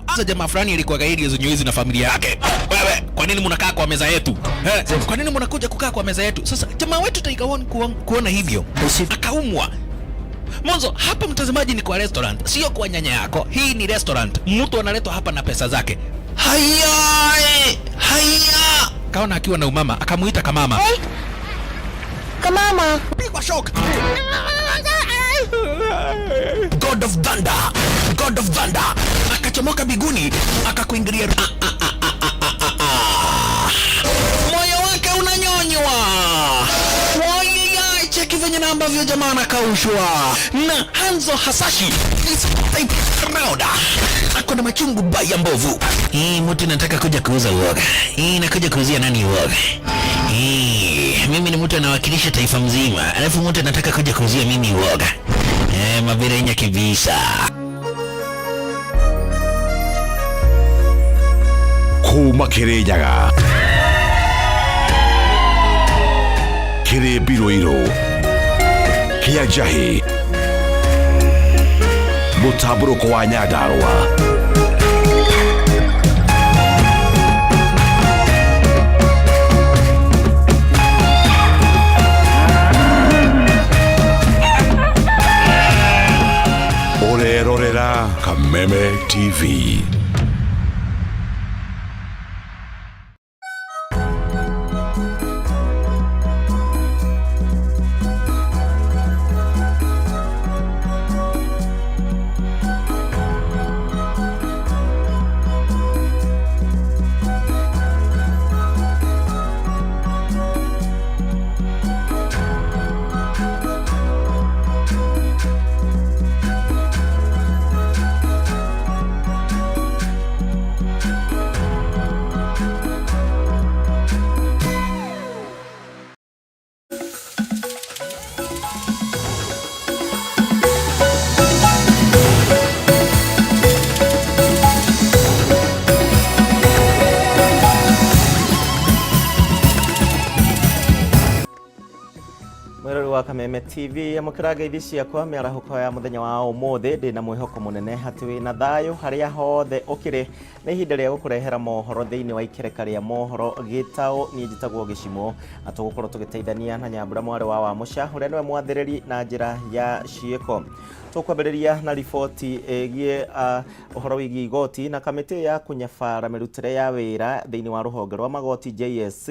Sasa jamaa fulani alikuwa area zenye hizi na familia yake. Wewe, kwa nini mnakaa kwa meza yetu? Eh, kwa nini mnakuja kukaa kwa meza yetu? Sasa jamaa wetu Tiger One kuona hivyo akaumwa. Mwanzo hapa, mtazamaji, ni kwa restaurant, sio kwa nyanya yako. Hii ni restaurant, mtu analetwa hapa na pesa zake. Haya, haya, kaona akiwa na umama, akamuita kamama. Kamama. Pigwa shock. God of Thunder, God of Thunder akachomoka biguni akakuingilia. Ah, ah, ah, ah, ah, ah, ah. Moyo wake unanyonywa. Wayaya, cheki venye na ambavyo jamaa anakaushwa na Hanzo Hasashi is type round. Ako na machungu baya mbovu. Hii mtu nataka kuja kuuza uoga. Hii nakuja kuuzia nani uoga? Hii mimi ni mtu anawakilisha taifa mzima, alafu mtu anataka kuja kuuzia mimi uoga. Eh, maberenya kibisa. Kuma Kirinyaga kĩrĩ mbirũirũ kĩa njahĩ mũtambũrũko wa Nyandarũa. Ũrerorera Kameme TV. Mwirori wa Kameme TV, amũkĩra ngeithi ciakwa mĩarahũko ya mũthenya wa ũmũthĩ. Ndĩna mwĩhoko mũnene atĩ wĩna thayũ harĩa hothe ũkĩrĩ. Nĩ ihinda rĩa gũkũrehera mohoro thĩinĩ wa ikereka rĩa mohoro gĩtaũ. Niĩ njĩtagwo Gĩcimo na tũgũkorwo tũgĩteithania na Nyambura mwarĩ wa Wamũca, ũrĩa nĩwe mwathĩrĩri na njĩra ya ciĩko. Tũkwambĩrĩria na riboti ĩgiĩ ũhoro wĩgiĩ igoti na kamĩtĩ ya kũnyabara mĩrutĩre ya wĩra thĩinĩ wa rũhonge rwa magoti JSC.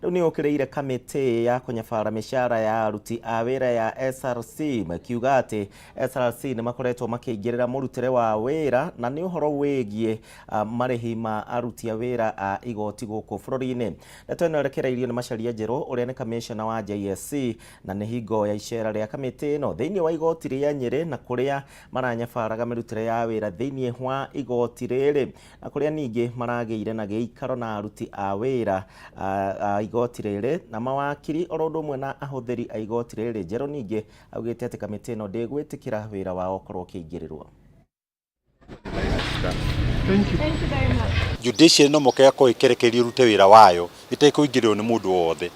Rĩu nĩ ũkĩrĩire kamĩtĩ ya kũnyabara mĩcara ya aruti a wĩra ya SRC, makiuga atĩ SRC nĩ makoretwo makĩingĩrĩra mũrutĩre wa wĩra na nĩ ũhoro wĩgiĩ marĩhi ma aruti a wĩra a igoti gũkũ bũrũri-inĩ. Ndeto ĩno ĩrekereirio nĩ Macharia Njerũ, ũrĩa nĩ kamĩcona wa JSC, na nĩ hingo ya icera rĩa kamĩtĩ ĩno thĩinĩ wa igoti rĩa Nyĩrĩ, na kũrĩa maranyabaraga mĩrutĩre ya wĩra thĩinĩ wa igoti rĩrĩ, na kũrĩa ningĩ maragĩire na gĩikaro na aruti a wĩra a igoti rĩrĩ na mawakiri oro ũndũ ũmwe na ahũthĩri a igoti rĩrĩ. Njerũ ningĩ augĩte atĩ kamĩtĩ ĩno ndĩgwĩtĩkĩra wĩra wao ũkorwo ũkĩingĩrĩrwo. Judiciary no mũhaka yakorwo ĩkĩrekererio ĩrute wĩra wayo ĩtekũingĩrĩrwo nĩ mũndũ wothe,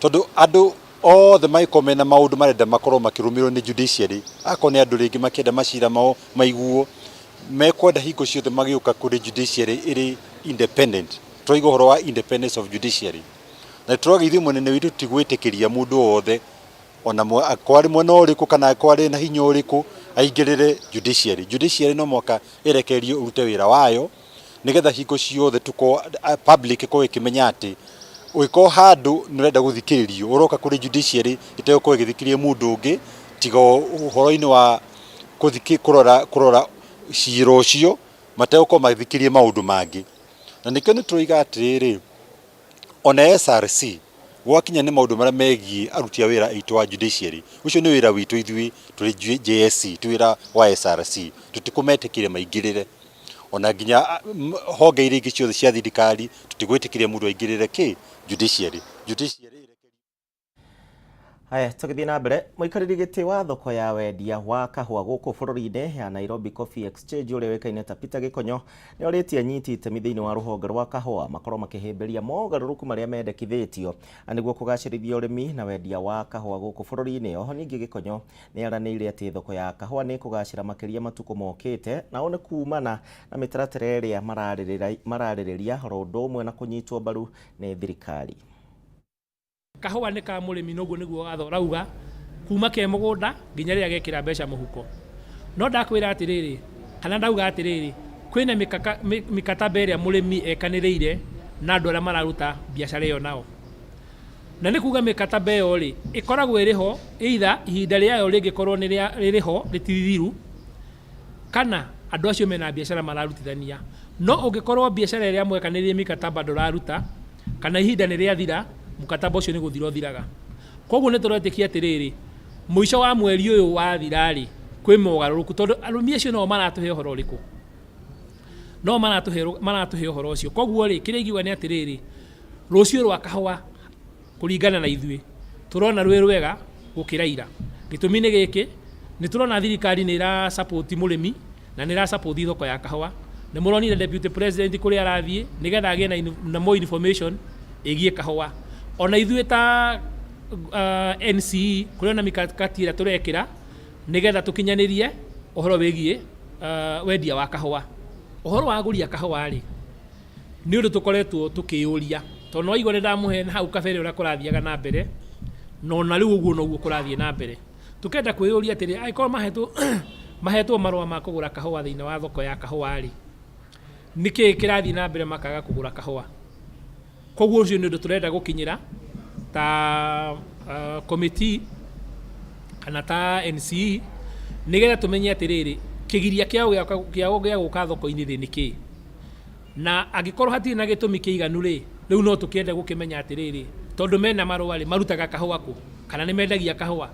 tondũ andũ othe mangĩkorwo mena maũndũ marenda makorwo makĩrũmĩrĩrwo nĩ judiciary, akorwo nĩ andũ rĩngĩ makĩenda macira mao maiguo, mekwenda hingo ciothe magĩũka kũrĩ judiciary ĩrĩ independent. Tũrauga ũhoro wa independence of judiciary na tũrauga ithuĩ mũnene witũ tigwĩtĩkĩria mũndũ wothe, ona akorwo arĩ mwena ũrĩkũ kana akorwo arĩ na hinya ũrĩkũ, aingĩrĩre judiciary. Judiciary no mũhaka ĩrekererio ĩrute wĩra wayo, nĩgetha hingo ciothe tukorwo public ĩkorwo ĩkĩmenya atĩ ũngĩkorwo handũ nĩ ũrenda gũthikĩrĩrio, ũroka kũrĩ judiciary ĩtegũkorwo ĩgĩthikĩrĩria mũndũ ũngĩ tiga ũhoro-inĩ wa kũrora cira ũcio, mategũkorwo magĩthikĩrĩria maũndũ mangĩ. Na nĩkĩo nĩ tũroiga atĩrĩrĩ, ona SRC gwakinya nĩ maũndũ marĩa megiĩ aruti a wĩra aitũ a judiciary, ũcio nĩ wĩra witũ ithuĩ tũrĩ JSC, ti wĩra wa SRC. Tũtikũmetĩkĩria maingĩrĩre ona nginya honge iria ingĩ ciothe cia thirikari. Tũtigwĩtĩkĩria mũndũ aingĩrĩre kĩ judiciary. Haya, tũgĩthiĩ na mbere, mũikarĩri gĩtĩ wa thoko ya wendia wa kahũa gũkũ bũrũri-inĩ ya Nairobi Coffee Exchange ũrĩa ũĩkaine ta Peter Gĩkonyo nĩ orĩtie anyiti itemi thĩinĩ wa rũhonge rwa kahũa makorwo makĩhĩmbĩria mogarũrũku marĩa mendekithĩtio na nĩguo kũgacĩrithia ũrĩmi na wendia wa kahũa gũkũ bũrũri-inĩ. Oho ningĩ Gĩkonyo nĩ aranĩire atĩ thoko ya kahũa nĩ ĩkũgacĩra makĩria matukũ mokĩte, na ũũ nĩ kumana na mĩtaratara ĩrĩa mararĩrĩria oro ũndũ ũmwe na kũnyitwo mbaru nĩ thirikari. Kahũa nĩ ka mũrĩmi, noguo nĩguo watho ũrauga, kuma ke mũgũnda nginya rĩrĩa gekĩra mbeca mũhuko. No ndakwĩra atĩrĩrĩ, kana ndauga atĩrĩrĩ, kwĩna mĩkataba ĩrĩa mũrĩmi ekanĩrĩire na andũ arĩa mararuta biacara ĩyo nao. Na nĩ kuga mĩkataba ĩyo rĩ, ĩkoragwo ĩrĩ ho, either ihinda rĩayo rĩngĩkorwo nĩ rĩrĩ ho rĩtithiru, kana andũ acio mena biacara mararutithania. No ũngĩkorwo biacara ĩrĩa mwekanĩrĩire mĩkataba ndũraruta, kana ihinda nĩ rĩathira, mũkataba ũcio nĩ gũthira ũthiraga. Koguo nĩ tũretĩkia atĩrĩrĩ, mũico wa mweri ũyũ wathira rĩ, kwĩ mogarũrũku, tondũ arũmi acio nao maratũhe ũhoro ũrĩkũ? No maratũhe ũhoro ũcio. Koguo rĩ, kĩrĩa ingiuga nĩ atĩrĩrĩ, rũciũ rwa kahũa kũringana na ithuĩ tũrona rwĩ rwega gũkĩra ira. Gĩtũmi nĩ gĩkĩ, nĩ tũrona thirikari nĩ ĩra support mũrĩmi na nĩ ĩra support thoko ya kahũa. Nĩ mũronire deputy president kũrĩa arathiĩ nĩgetha agĩe na more information ĩgiĩ kahũa. Ona ithuĩ ta NCE kũrĩ ona mikakati ĩrĩa tũrekĩra nĩgetha tũkinyanĩrie ũhoro wĩgiĩ wendia wa kahũa. Ũhoro wa agũri a kahũa rĩ, nĩ ũndũ tũkoretwo tũkĩyũria, tondũ no waigua nĩ ndamũhe na hau kabere ũrĩa kũrathiaga na mbere, na ona rĩu ũguo noguo kũrathiĩ na mbere. Tũkenda kwĩyũria atĩrĩ, angĩkorwo mahetwo marũa ma kũgũra kahũa thĩinĩ wa thoko ya kahũa rĩ, nĩkĩĩ kĩrathiĩ na mbere makaga kũgũra kahũa? Koguo ũcio nĩ ũndũ tũrenda gũkinyĩra ta committee kana ta NCE, nĩgetha tũmenye atĩrĩrĩ, kĩgiria kĩao gĩa gũka thoko-inĩ rĩ nĩ kĩĩ? Na angĩkorwo hatirĩ na gĩtũmi kĩiganu rĩ, rĩu no tũkĩende gũkĩmenya atĩrĩrĩ, tondũ mena marũa rĩ, marutaga kahũa kũ? Kana nĩ mendagia kahũa?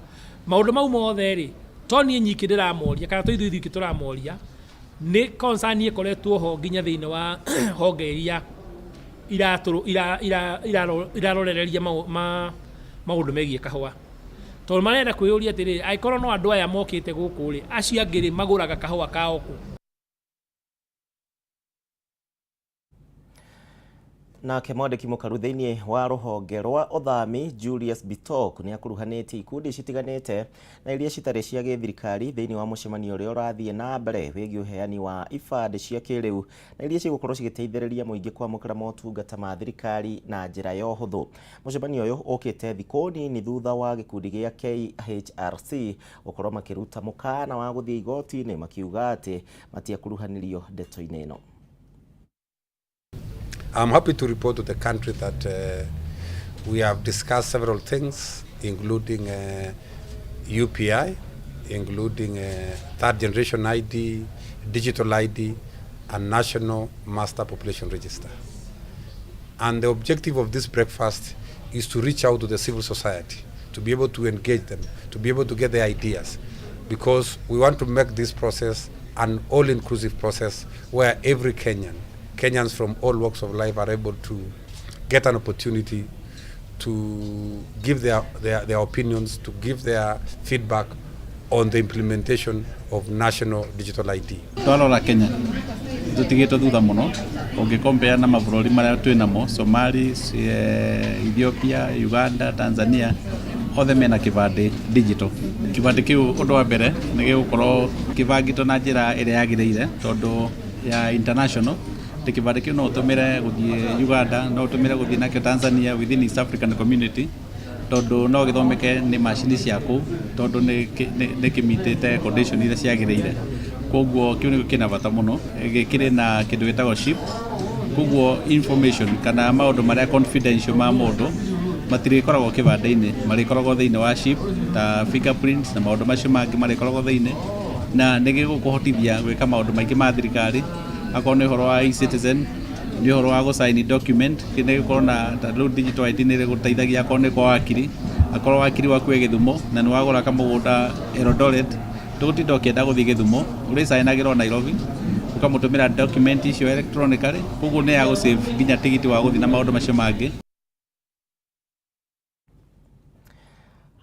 Maũndũ mau mothe rĩ, to niĩ nyiki ndĩramoria, kana to ithuĩ ithuiki tũramoria, nĩ concern ĩkoretwo ho nginya thĩinĩ wa honge iria irarorereria maũndũ megiĩ kahũa. Tondũ marenda kwĩyũria atĩrĩrĩ, angĩkorwo no andũ aya mokĩte gũkũ rĩ, acio angĩ rĩ, magũraga kahũa kao kũ? Nake mwandĩki mũkaru thĩinĩ wa rũhonge rwa ũthami Julius Bitok nĩ akuruhanĩtie ikundi citiganĩte na iria citarĩ cia gĩthirikari thĩinĩ wa mũcemanio ũrĩa ũrathiĩ na mbere wĩgiĩ ũheani wa ibandĩ cia kĩrĩu na iria cigũkorwo cigĩteithĩrĩria mũingĩ kwamũkĩra motungata ma thirikari na njĩra ya ũhũthũ. Mũcemanio ũyũ ũkĩte thikũ nini thutha wa gĩkundi gĩa KHRC gũkorwo makĩruta mũkana wa gũthiĩ igoti-inĩ makiuga atĩ matiakuruhanirio ndeto-inĩ ĩno. I'm happy to report to the country that we have discussed several things, including UPI, including third generation ID, digital ID, and National Master Population Register. And the objective of this breakfast is to reach out to the civil society, to be able to engage them, to be able to get their ideas, because we want to make this process an all-inclusive process where every Kenyans from all walks of life are able to get an opportunity to give their opinions, to give their feedback on the implementation of National Digital ID. Twarora Kenya tutigĩtwo thutha mũno ũngĩkompea na mabũrũri marĩa twĩ namo, Somali, Ethiopia, Uganda, Tanzania, othe mena kĩbandĩ digital. Kĩbandĩ kĩu ũndũ wa mbere nĩ gĩgũkorwo kĩbangĩtwo na njĩra ĩrĩa yagĩrĩire, tondũ ya international atĩ kĩbandĩ kĩu no ũtũmĩre gũthiĩ Uganda, no ũtũmĩre gũthiĩ nakĩo Tanzania within East African Community, tondũ no gĩthomeke nĩ macini cia kũu, tondũ nĩ kĩmitĩte condition iria ciagĩrĩire. Koguo kĩu nĩkĩo kĩna bata mũno. Gĩkĩrĩ na kĩndũ gĩtagwo chip, koguo information kana maũndũ marĩa confidential ma mũndũ matirĩkoragwo kĩbandĩ-inĩ, marĩkoragwo thĩinĩ wa chip ta fingerprints na maũndũ macio mangĩ marĩkoragwo thĩinĩ, na nĩ gĩgũkũhotithia gwĩka maũndũ maingĩ ma thirikari, akorwo nĩ ũhoro wa e-citizen, nĩ ũhoro wa gũ-sign document, nĩ gĩkorwo na ta rĩu digital ID nĩ ĩrĩgũteithagia akorwo nĩ kwa wakiri, akorwo wakiri waku wĩ Gĩthumo na nĩ wagũra kamũgũnda Eldoret, ndũgũtinda ũkĩenda gũthiĩ Gĩthumo, ũrĩcainagĩra o Nairobi, ũkamũtũmĩra document icio electronically, koguo nĩ ya gũ-save nginya tigiti wa gũthiĩ na maũndũ macio mangĩ.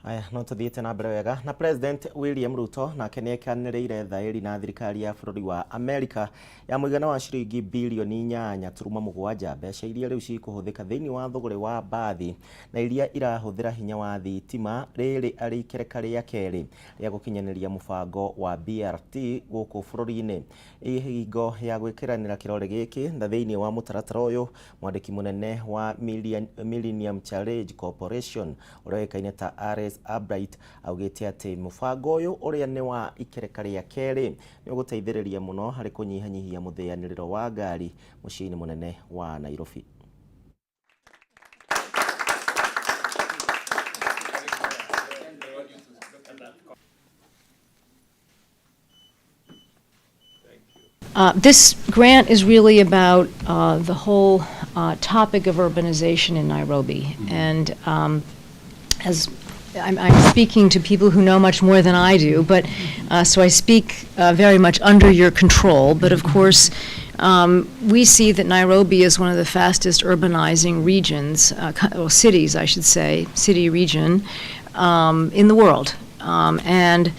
Aya, no tuthiĩte na mbere wega na President William Ruto nake nĩ ekanĩrĩire thaĩri na thirikari ya bũrũri wa Amerika ya mũigana wa ciringi bilioni 8.7, mbeca iria rĩu cikũhũthĩka thĩinĩ wa thũgũrĩ wa mbathi na iria irahũthĩra hinya wa thitima, rĩrĩ arĩ ikereka rĩa kerĩ rĩa gũkinyanĩria mũbango wa BRT gũkũ bũrũri-inĩ. Ihingo ya gwĩkĩranĩra kĩrore gĩkĩ na thĩinĩ wa mũtaratara ũyũ, mwandĩki mũnene wa Millennium Challenge Corporation ũrĩa ũĩkaine ta RS Albright augĩte atĩ mũbango ũyũ, ũrĩa nĩ wa ikereka rĩa kerĩ, nĩ ũgũteithĩrĩria mũno harĩ kũnyihanyihia mũthĩanĩrĩro wa ngari mũciĩ-inĩ mũnene wa Nairobi. This grant is really about the whole topic of urbanization in Nairobi. And as I'm speaking to people who know much more than I do, but so I speak very much under your control. But of course, we see that Nairobi is one of the fastest urbanizing regions, or cities, I should say, city region, in the world. And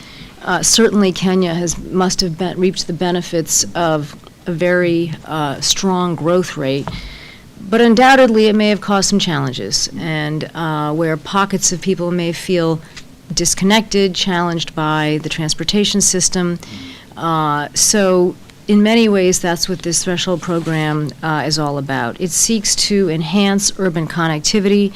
certainly Kenya must have reaped the benefits of a very strong growth rate. But undoubtedly, it may have caused some challenges, and where pockets of people may feel disconnected, challenged by the transportation system. So in many ways, that's what this threshold program is all about. It seeks to enhance urban connectivity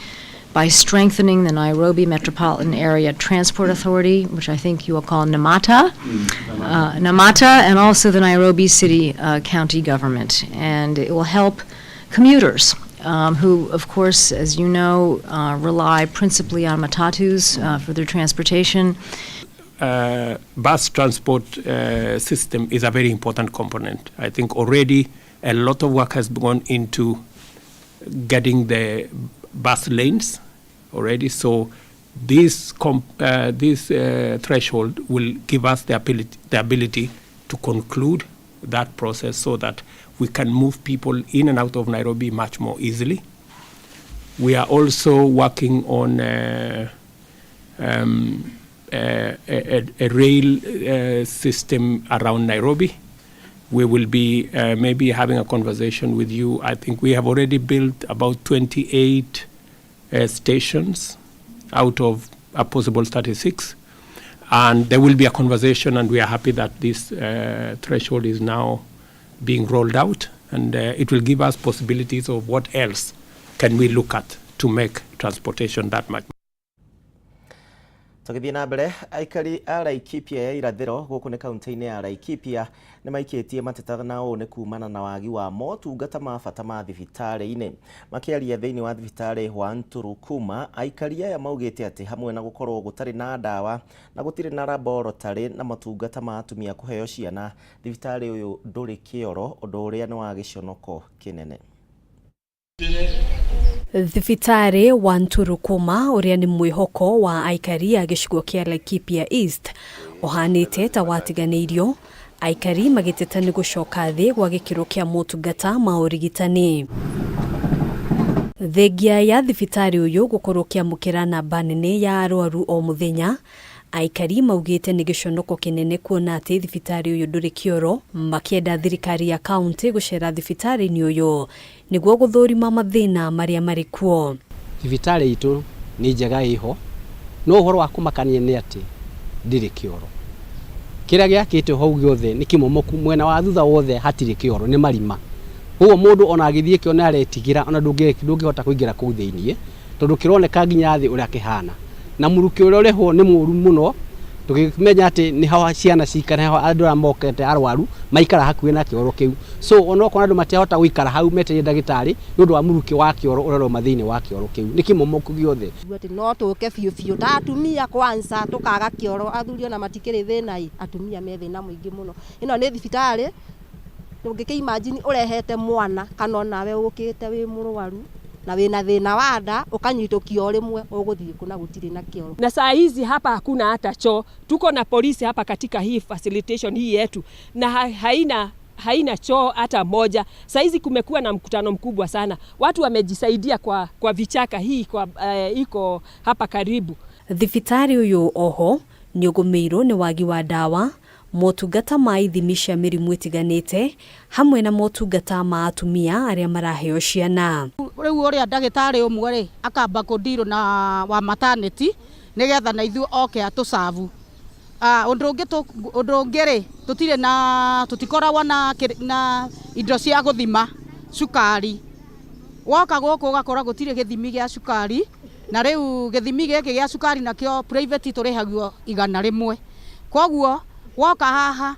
by strengthening the Nairobi Metropolitan Area Transport Authority, which I think you will call Namata, Namata, and also the Nairobi City County Government. And it will help commuters who, of course, as you know, rely principally on matatus for their transportation. Bus transport system is a very important component. I think already a lot of work has gone into getting the bus lanes already. So this threshold will give us the ability to conclude that process so that we can move people in and out of Nairobi much more easily. We are also working on a rail system around Nairobi. We will be maybe having a conversation with you. I think we have already built about 28 stations out of a possible 36. And there will be a conversation, and we are happy that this threshold is now being rolled out, and it will give us possibilities of what else can we look at to make transportation that much. Tũgĩthiĩ na mbere, aikari a Laikipia ya irathĩro, gũkũ nĩ kaunti-inĩ ya Laikipia, nĩ maikĩtie mateta na ũũ nĩ kumana na wagi wa motungata ma bata ma thibitarĩ-inĩ. Makĩaria thĩinĩ wa thibitarĩ wa Nturukuma, aikari aya maugĩte atĩ hamwe na gũkorwo gũtarĩ na ndawa na gũtirĩ na laboratory na motungata ma atumia kũheo ciana, thibitarĩ ũyũ ndũrĩ kĩoro, ũndũ ũrĩa nĩ wa gĩconoko kĩnene. Thibitarĩ wa Nturukuma, ũrĩa nĩ mwĩhoko wa aikari a gĩcigo kĩa Laikipia East, ũhanĩte ta watiganĩirio, aikari magĩteta nĩ gũcoka thĩ gwa gĩkĩro kĩa motungata ma ũrigitani. Thengia ya thibitarĩ ũyũ gũkorwo ũkĩamũkĩra namba nene ya arwaru o mũthenya, aikari maugĩte nĩ gĩconoko kĩnene kuona atĩ thibitarĩ ũyũ ndũrĩ kĩoro, makĩenda thirikari ya kaunti gũcera thibitarĩ-inĩ ũyũ nĩguo gũthũrima mathĩna marĩa marĩ kuo. Thibitarĩ itũ nĩ njega ĩho, no ũhoro wa kũmakania nĩ atĩ ndĩrĩ kĩoro. Kĩrĩa gĩakĩtwo hau gĩothe nĩ kĩmomoku, mwena wa thutha wothe hatirĩ kĩoro, nĩ marima. Koguo mũndũ ona agĩthiĩ kĩo nĩ aretigĩra, ona ndũngĩhota kũingĩra kũu thĩiniĩ tondũ kĩroneka nginya thĩ ũrĩa kĩhana, na mũrukĩ ũrĩa ũrĩho nĩ mũru mũno, tũgĩmenya atĩ nĩ ho ciana cikara, ho andũ arĩa mokete arwaru maikara hakuhĩ na kĩoro kĩu. So onokorwo andũ matiahota gũikara hau metereire ndagĩtarĩ nĩ ũndũ wa mũrukĩ wa kĩoro ũrĩa ũrauma thĩinĩ wa kĩoro kĩu, nĩ kĩmomoku gĩothe. Atĩ no tũke biũ biũ ta atumia kwanza tũkaga kĩoro, athuri ona matikĩrĩ thĩna ĩ, atumia me thĩna mũingĩ mũno. Ĩno nĩ thibitarĩ ũngĩkĩ imagine ũrehete mwana kana onawe ũkĩte wĩ mũrwaru na wĩna thĩna wa nda, ũkanyitũkio o rĩmwe, ũgũthiĩ kũ na gũtirĩ na kĩoro? Na saa hizi hapa hakuna hata choo. Tuko na polisi hapa katika hii facilitation hii yetu na haina choo hata moja. Saa hizi kumekuwa na mkutano mkubwa sana, watu wamejisaidia kwa vichaka hii iko hapa karibu. Thibitarĩ ũyũ oho nĩũgũmĩirwo nĩ wagi wa ndawa, motungata ma ithimi cia mĩrimũ ĩtiganĩte hamwe na motungata ma atumia arĩa maraheo ciana. Rĩu ũrĩa ndagĩtarĩ ũmwe rĩ akamba kũndirũ na wa maternity nĩgetha na ithuĩ oke atũcabu. Ũndũ ũngĩ ũndũ ũngĩ rĩ tũtirĩ na tũtikoragwo na na indo cia gũthima cukari. Woka gũkũ ũgakora gũtirĩ gĩthimi gĩa cukari na rĩu gĩthimi gĩkĩ gĩa cukari nakĩo private tũrĩhagio 100. Koguo woka haha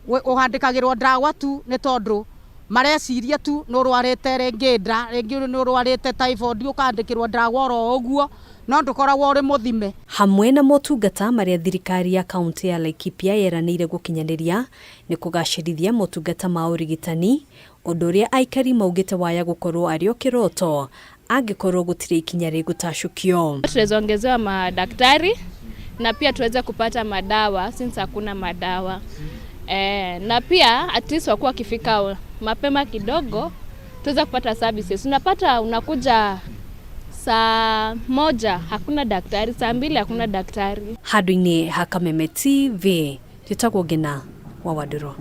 ũhandĩkagĩrwo ndawa tu nĩ tondũ mareciria tu nĩ ũrwarĩte rĩngĩ nda, rĩngĩ nĩ ũrwarĩte typhoid ũkandĩkĩrwo ndawa oro ũguo no ndũkoragwo ũrĩ mũthime. Hamwe na motungata marĩa thirikari ya kaunti ya Laikipia yeranĩire gũkinyanĩria nĩ kũgacĩrithia motungata ma ũrigitani, ũndũ ũrĩa aikari maugĩte waya gũkorwo arĩ o kĩroto angĩkorwo gũtirĩ ikinya rĩgũtacũkio. Tunaweza ongezewa madaktari na pia tuweze kupata madawa since hakuna madawa. Na pia at least wakuwa wakifika mapema kidogo tuweze kupata services. Unapata unakuja saa 1 hakuna daktari, saa 2 hakuna daktari. Handũ-inĩ ha Kameme TV njĩtagwo Ngina wa Wandũrũ.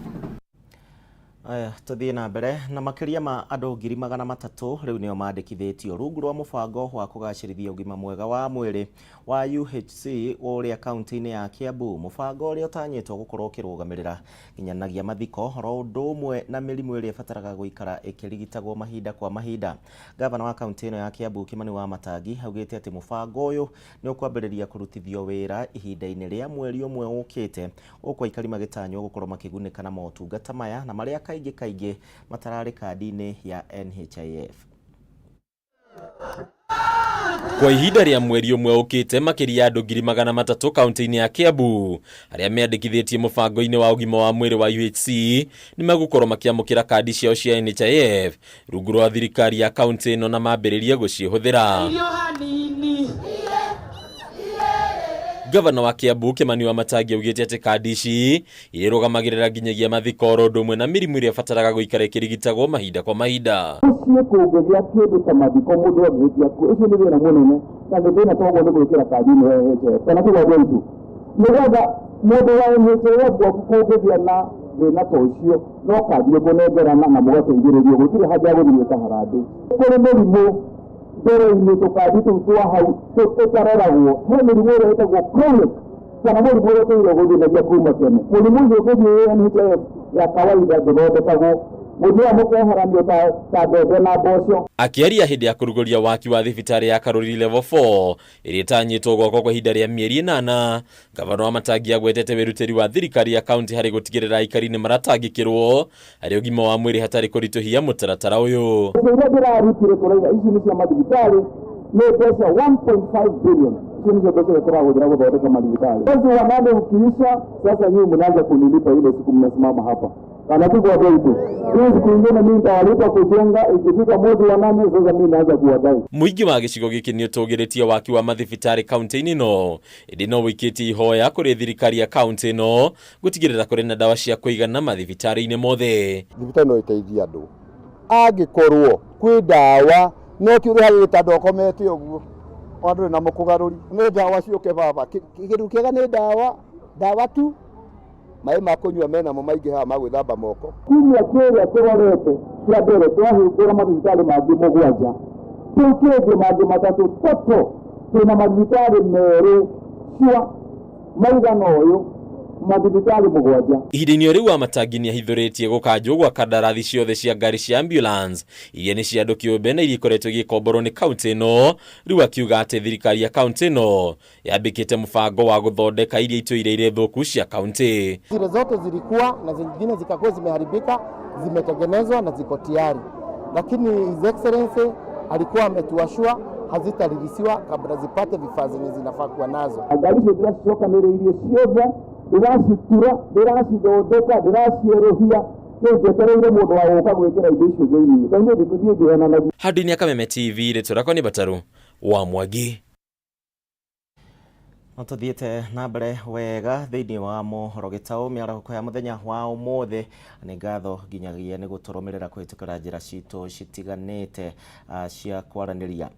Aya, tuthiĩ na mbere na makĩria ma andũ 300,000 rĩu nĩo mandĩkithĩtio rungu rwa mũbango wa kũgacĩrithia ũgima mwega wa mwĩrĩ wa UHC ũrĩa kaunti-inĩ ya Kiambu. Mũbango ũrĩa ũtanyĩtwo gũkorwo ũkĩrũgamĩrĩra nginyanagia mathiko oro ũndũ ũmwe na mĩrimũ ĩrĩa ĩbataraga gũikara ĩkĩrigitagwo mahinda kwa mahinda. Gavana wa kaunti ĩno ya Kiambu Kimani Wamatangi augĩte atĩ mũbango ũyũ nĩ ũkwambĩrĩria kũrutithio wĩra ihinda-inĩ rĩa mweri ũmwe ũkĩte, gũkũ aikari magĩtanywo gũkorwo makĩgunĩka na motungata maya na marĩa kaingĩ kaingĩ matararĩ kandi-inĩ ya NHIF. Kwa ihinda rĩa mweri ũmwe ũkĩte makĩria ya andũ 300,000 kaunti-inĩ ya Kiambu arĩa meandĩkithĩtie mũbango-inĩ wa ũgima wa mwĩrĩ wa UHC nĩ megũkorwo makĩamũkĩra kandi ciao cia NHIF rungu rwa thirikari ya kaunti ĩno na mambĩrĩrie gũcihũthĩra. Gavana wa Kiambu Kimani Wamatangi augĩte atĩ kandi ici irĩrũgamagĩrĩra nginyagia mathiko oro ũndũ ũmwe na mĩrimũ ĩrĩa ĩbataraga gũikara ĩkĩrigitagwo mahinda kwa mahinda. Ũcio kũngĩgĩa kĩndũ ta mathiko mũndũ angĩhĩtia kuo, ũcio nĩ thĩna mũnene na nĩ thĩna toguo nĩ gwĩkĩra kandi ĩno ya NHIF kana kĩgwatio itu nĩgetha mũndũ wa NHIF gwaku kũngĩgĩa na thĩna ta ũcio no kandi ũkũnengerana na mũgateithĩrĩrio, gũtirĩ haja ya gũthiĩ gwĩka harambee. Kũrĩ mĩrimũ mbere-inĩ tũkandi tũu twa hau tũtaroragwo, he mĩrimũ ĩrĩa ĩtagwo chronic kana mũrimũ ũrĩa ũtũire gũthĩnagia kuma tene. Mũrimũ ũcio ũngĩthiĩ NHIF ya kawaida ndũthondekagwo, mũthiaga mũkeheranio ta mbembe na mboco. Akĩaria hĩndĩ ya kũrugũria waki wa thibitarĩ ya Karuri Level 4 ĩrĩa ĩtanyĩtwo gwakwo kwa ihinda rĩa mĩeri 8, Gavana Wamatangi agwetete wĩrutĩri wa thirikari ya kaunti harĩ gũtigĩrĩra aikari nĩ maratangĩkĩrwo harĩ ũgima wa mwĩrĩ hatarĩ kũritũhia mũtaratara ũyũ. Mbeca iria ndĩrarutire tũraiga ici nĩ cia mathibitarĩ nĩ mbeca 1.5 billion. Icio nĩcio mbeca iria tũrahũthĩra gũthondeka mathibitarĩ. Mwezi wa 8 ukiisha, sasa nyinyi mnaanza kunilipa ile siku mnasimama hapa. Kana tu kwa bei tu. Hii siku ingine mimi nitawalipa kujenga, ikifika mwezi wa 8 sasa mimi naanza kuwadai. Mũingĩ wa gĩcigo gĩkĩ nĩ ũtũgĩrĩtie waki wa mathibitarĩ kaunti-inĩ ĩno, ĩndĩ no wĩikĩtie ihoya kũrĩ thirikari ya kaunti ĩno gũtigĩrĩra kũrĩ na ndawa cia kũigana mathibitarĩ-inĩ mothe. Thibitarĩ no ĩteithie andũ angĩkorwo kwĩ ndawa, no ti ũrĩ harĩ gĩtanda ũkomete ũguo ona ndũrĩ na mũkũgarũri. Nĩ ndawa ciũke baba, kĩndũ kĩega nĩ ndawa, ndawa tu. Maĩ ma kũnyua menamo maingĩ haha ma gwĩthamba moko. Kiumia kĩrĩa tũrorete kĩa mbere twahingũra mathibitarĩ mangĩ 7, kĩu kĩngĩ mangĩ 3, toto twĩna mathibitarĩ merĩ cia maigana ũyũ mathibitarĩ 7. Ihinda-inĩ o rĩu Wamatangi nĩ ahithũrĩtie gũkanjwo gwa kandarathi ciothe cia ngari cia ambulance iria nĩ cia andũ kĩũmbe na iria ikoretwo igĩkomborwo nĩ kaunti ĩno, rĩu akiuga atĩ thirikari ya kaunti ĩno yambĩkĩte mũbango wa gũthondeka iria itũire irĩ thũku cia kaunti. Zile zote zilikuwa na zingine zikakuwa zimeharibika, zimetengenezwa na ziko tayari, lakini His Excellency alikuwa ametuashua hazitarudishiwa kabla zipate vifaa zenye zinafaa kuwa nazo. Ngari icio ndĩracicokanĩrĩirie ciothe, ndĩracitura, ndĩracithondeka, ndĩracierũhia, rĩu njetereire mũndũ wa gũka gwĩkĩra indo icio thĩinĩ. Tondũ niĩ ndikũthiĩ ngĩhenanagia. Handũ-inĩ ya Kameme TV, rĩtwa rĩakwa nĩ Bataru wa Mwangi. No tuthiĩte na mbere wega thĩinĩ wa mohoro gĩtaũ mĩarahũko ya mũthenya wa ũmũthĩ. Nĩ ngatho nginyagia nĩ gũtũrũmĩrĩra kũhĩtũkĩra njĩra citũ citiganĩte cia kwaranĩria.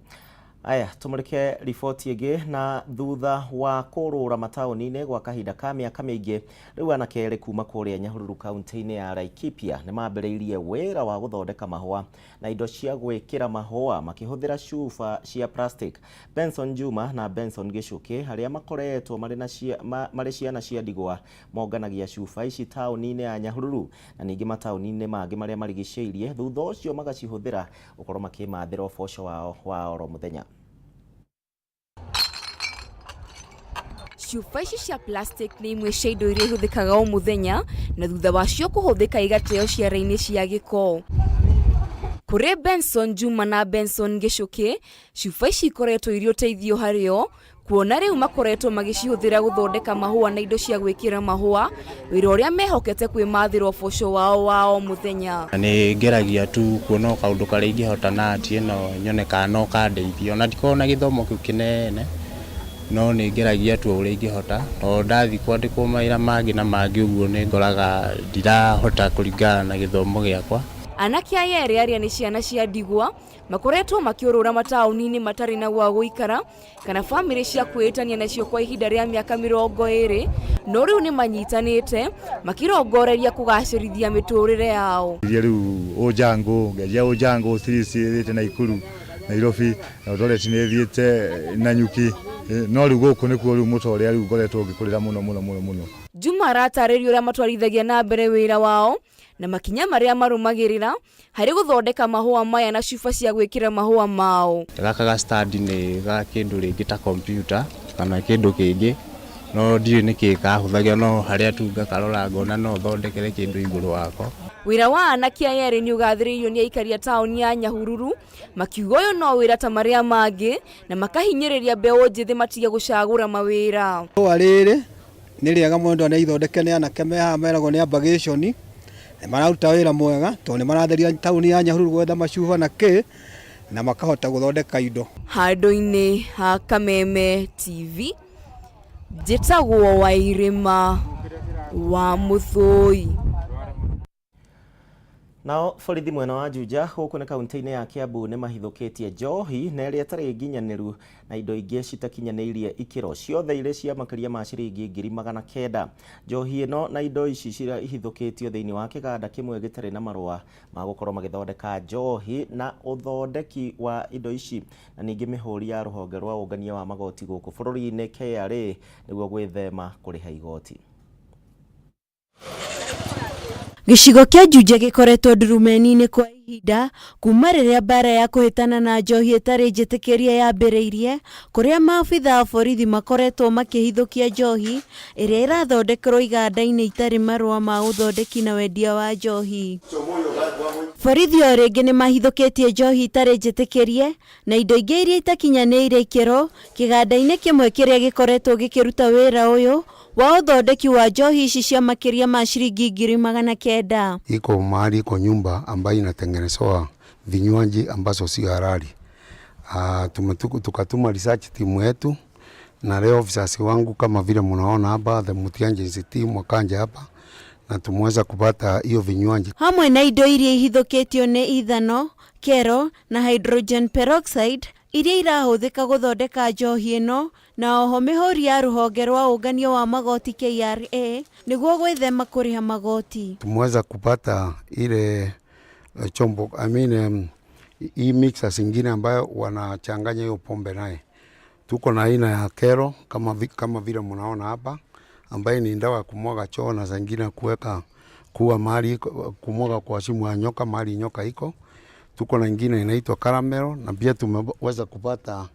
Aya, tumurike riboti ĩngĩ. Na thutha wa kũrũra mataũni-inĩ gwa kahinda ka mĩaka mĩingĩ, rĩu anake erĩ kuma kũrĩa Nyahururu kaunti-inĩ ya Laikipia nĩ mambĩrĩirie wĩra wa gũthondeka mahũa na indo cia gwĩkĩra mahũa makĩhũthĩra cuba cia plastic. Benson Juma na Benson Gĩchũkĩ, arĩa makoretwo marĩ na cia, ma, marĩ ciana cia ndigwa, monganagia cuba ici taũni-inĩ ya Nyahururu na ningĩ mataũni-inĩ mangĩ marĩa marigicĩirie, thutha ũcio magacihũthĩra gũkorwo makĩmathĩra ũboco wao wa oro mũthenya. Cuba ici cia plastic nĩ imwe cia indo iria ihũthĩkaga o mũthenya na thutha wacio kũhũthĩka igateo ciara-inĩ cia gĩko. Kũrĩ Benson Juma na Benson Gĩchũkĩ, cuba ici ikoretwo irĩ ũteithio harĩo kuona rĩu makoretwo magĩcihũthĩra gũthondeka mahũa na indo cia gwĩkĩra mahũa, wĩra ũrĩa mehokete kwĩmathĩra ũboco wao wa o mũthenya. Nĩ ngeragia tu kuona o kaũndũ karĩa ingĩhota na ati ĩno nyone kana no kandeithia, ona ndikoragwo na gĩthomo kĩu kĩnene, no nĩ ngeragia tu o ũrĩa ingĩhota, tondũ ndathiĩ kwandĩkwo mawĩra mangĩ na mangĩ ũguo nĩ ngoraga ndirahota kũringana na gĩthomo gĩakwa. Anake aya erĩ arĩa nĩ ciana cia ndigwa makoretwo makĩũrũra mataũni-inĩ matarĩ na gwa gũikara kana bamĩrĩ cia kwĩĩtania nacio kwa ihinda rĩa mĩaka 20, no rĩu nĩ manyitanĩte makĩrongoreria kũgacĩrithia mĩtũrĩre yao. Iria rĩu ũnjangũ ngeria ũnjangũ cirithiĩte Naikuru, Nairobi, Eldoret nĩ thiĩte Nanyuki, no rĩu gũkũ nĩkuo rĩu mũta ũrĩa rĩu ngoretwo ngĩkũrĩra mũno mũno mũno mũno. Juma aratarĩria ũrĩa matwarithagia na mbere wĩra wao na makinya marĩa marũmagĩrĩra harĩ gũthondeka mahũa maya na cuba cia gwĩkĩra mahũa mao. Gaka ga stand nĩ ga kĩndũ rĩngĩ ta computer kana kĩndũ kĩngĩ, no ndiũĩ nĩkĩ kahũthagĩra, no harĩa tu ngakarora ngona no thondekere kĩndũ igũrũ wako. Wĩra wa anake aya erĩ nĩ ũgathĩrĩirio nĩ aikari a taũni ya Nyahururu, makiuga ũyũ no wĩra ta marĩa mangĩ na makahinyĩrĩria mbeũ njĩthĩ matige gũcagũra mawĩra. Ihũa rĩrĩ nĩ rĩega mũno tondũ nĩ ithondeke nĩ anake me haha meragwo nĩ ambagĩconi, nĩ mararuta wĩra mwega tondũ nĩ maratheria taũni ya Nyahururu gwetha macuba na kĩ, na makahota gũthondeka indo. Handũ-inĩ ha Kameme TV, njĩtagwo Wairĩma wa Mũthũi. Nao borithi mwena wa Juja gũkũ nĩ kaunti-inĩ ya Kiambu nĩ mahithũkĩtie njohi na ĩrĩa ĩtarĩ nginyanĩru na indo ingĩ citakinyanĩirie ikĩro, ciothe irĩ cia makĩria ma ciringi 900,000. Njohi ĩno na indo ici ihithũkĩtio thĩinĩ wa kĩganda kĩmwe gĩtarĩ na marũa ma gũkorwo magĩthondeka njohi na ũthondeki wa indo ici, na ningĩ mĩhũri ya rũhonge rwa ũngania wa magoti gũkũ bũrũri-inĩ KRA nĩguo gwĩthema kũrĩha igoti. Gĩcigo kĩa Juja gĩkoretwo ndurumeni-inĩ kwa ihinda kuma rĩrĩa mbara ya kũhĩtana na njohi ĩtarĩ njĩtĩkĩrie yambĩrĩirie, kũrĩa maabitha a borithi makoretwo makĩhithũkia njohi ĩrĩa ĩrathondekerwo iganda-inĩ itarĩ marũa ma ũthondeki na wendia wa njohi. Borithi o rĩngĩ nĩ mahithũkĩtie njohi itarĩ njĩtĩkĩrie na indo ingĩ iria itakinyanĩire ikĩro kĩganda-inĩ kĩmwe kĩrĩa gĩkoretwo gĩkĩruta wĩra ũyũ wa ũthondeki wa njohi ici cia makĩria ma ciringi 900,000. Iko mahali iko nyumba ambayo inatengenezewa vinywaji ambazo sio halali. Tukatuma research timu yetu na leo officers wangu kama vile mnaona hapa, the Mutianji team wakanja hapa na tumeweza kupata hiyo vinywaji. Hamwe na indo iria ihithũkĩtio nĩ ithano, kero na hydrogen peroxide iria irahũthĩka gũthondeka njohi ĩno, na oho mĩhũri ya rũhonge rwa ũngania wa magoti KRA nĩguo gwĩthema kũrĩha magoti. Tumeweza kupata ile chombo, I mean, hii mixer zingine ambayo wanachanganya hiyo pombe naye. Tuko na aina ya kero kama vile mnaona hapa, ambaye ni dawa ya kumwaga choo na zingine kuweka kuwa mahali kumwaga kwa shimo ya nyoka mahali nyoka iko. Tuko na ingine inaitwa caramel, na pia tumeweza kupata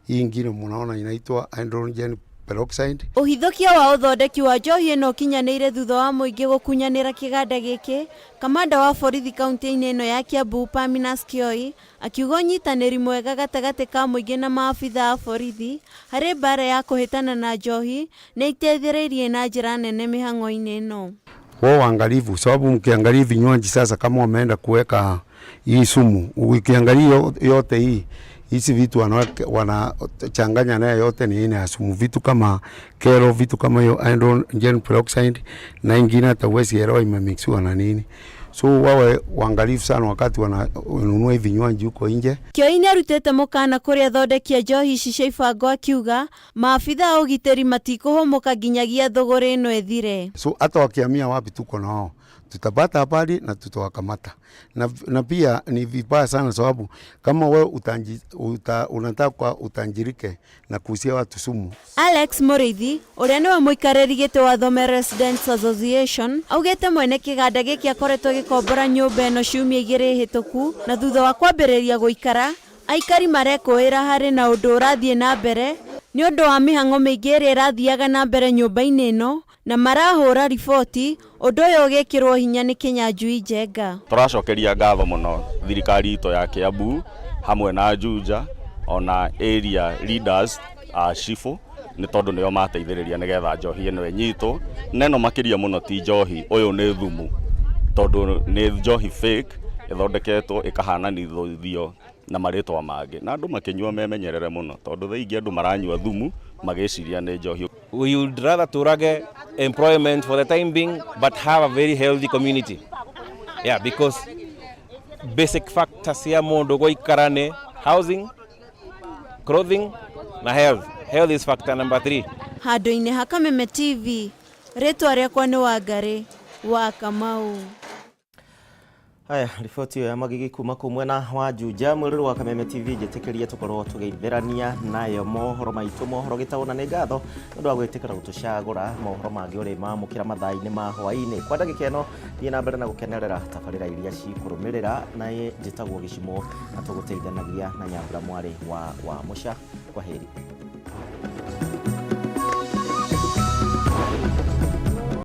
hii ingine mnaona inaitwa hydrogen peroxide. Ũhithũkia wa ũthondeki wa njohi ĩno ũkinyanĩire thutha wa mũingĩ gũkunyanĩra kĩganda gĩkĩ. Kamanda wa borithi kaunti-inĩ ĩno ya Kiambu Parmenas Kioi akiuga ũnyitanĩri mwega gatagatĩ ka mũingĩ na maabitha a borithi harĩ mbara ya kũhĩtana na njohi nĩ iteithĩrĩirie na njĩra nene mĩhang'o-inĩ ĩno. Wao waangalifu, sababu mkiangalia vinywaji sasa, kama wameenda kuweka hii sumu, ukiangalia yote hii hizi vitu wanachanganya nayo yote ni aina ya sumu, vitu kama kero, vitu kama hiyo hydrogen peroxide na ingine hata huwezi elewa imemixiwa na nini. So wawe waangalifu sana wakati wananunua hivi vinywaji huko nje. Kĩoi nĩarutĩte mũkana kũrĩ athondeki a njohi ici cia ibango akiuga maabitha a ũgitĩri matikũhũmũka nginyagia thũgũrĩ ĩno ĩthire. So hata wakihamia wapi, tuko na wao, tutapata habari na tutawakamata. Na pia ni vibaya sana, sababu kama wewe unataka utajirike na kuuzia watu sumu. Alex Mũrĩithi ũrĩa nĩwe mũikarĩri gĩtĩ wa Thome Residents Association augĩte mwene kĩganda gĩkĩ akoretwo agĩkombora nyũmba ĩno ciumia 2 hĩtũku na thutha wa kwambĩrĩria gũikara aikari marekũĩra harĩ na ũndũ ũrathiĩ na mbere nĩ ũndũ wa mĩhang'o mĩingĩ ĩrĩa ĩrathiaga na mbere nyũmba-inĩ ĩno na marahũra riboti ũndũ ũyũ ũgĩkĩrwo hinya nĩ Kĩnyanjui Njenga. Tũracokeria ngatho mũno thirikari itũ ya Kiambu hamwe na Juja ona area leaders a cibũ nĩ tondũ nĩo mateithĩrĩria nĩgetha njohi ĩno ĩnyitwo. Neno makĩria mũno ti njohi, ũyũ nĩ thumu tondũ nĩ njohi fake ĩthondeketwo ĩkahananithio na marĩtwa mangĩ na andũ makĩnyua memenyerere mũno tondũ thaa ingĩ andũ maranyua thumu magĩciria nĩ njohi. We would rather tũrage employment for the time being but have a very healthy community. Yeah, because basic factors ya mũndũ gũikara nĩ housing, clothing na health. Health is factor number 3. Handũ-inĩ ha Kameme TV, rĩtwa rĩakwa nĩ Wangarĩ wa Kamau. Haya, riboti ĩyo ya magigi kuma kũu mwena wa Juja mwĩrĩrĩ wa Kameme TV njĩtĩkĩrie tũkorwo tũgeitherania nayo mohoro maitũ mohoro gĩtaũ na nĩ ngatho nĩ ũndũ wa gwĩtĩkĩra gũtũcagũra mohoro mangĩ ũrĩ mamũkĩra mathaa-inĩ ma hwaĩ-inĩ. Kwa ndagĩka ĩno thiĩ na mbere na gũkenerera tabarĩra iria cikũrũmĩrĩra na njĩtagwo Gĩcimo na tũgũteithanagia na Nyambura mwarĩ wa Mũca. Kwaheri.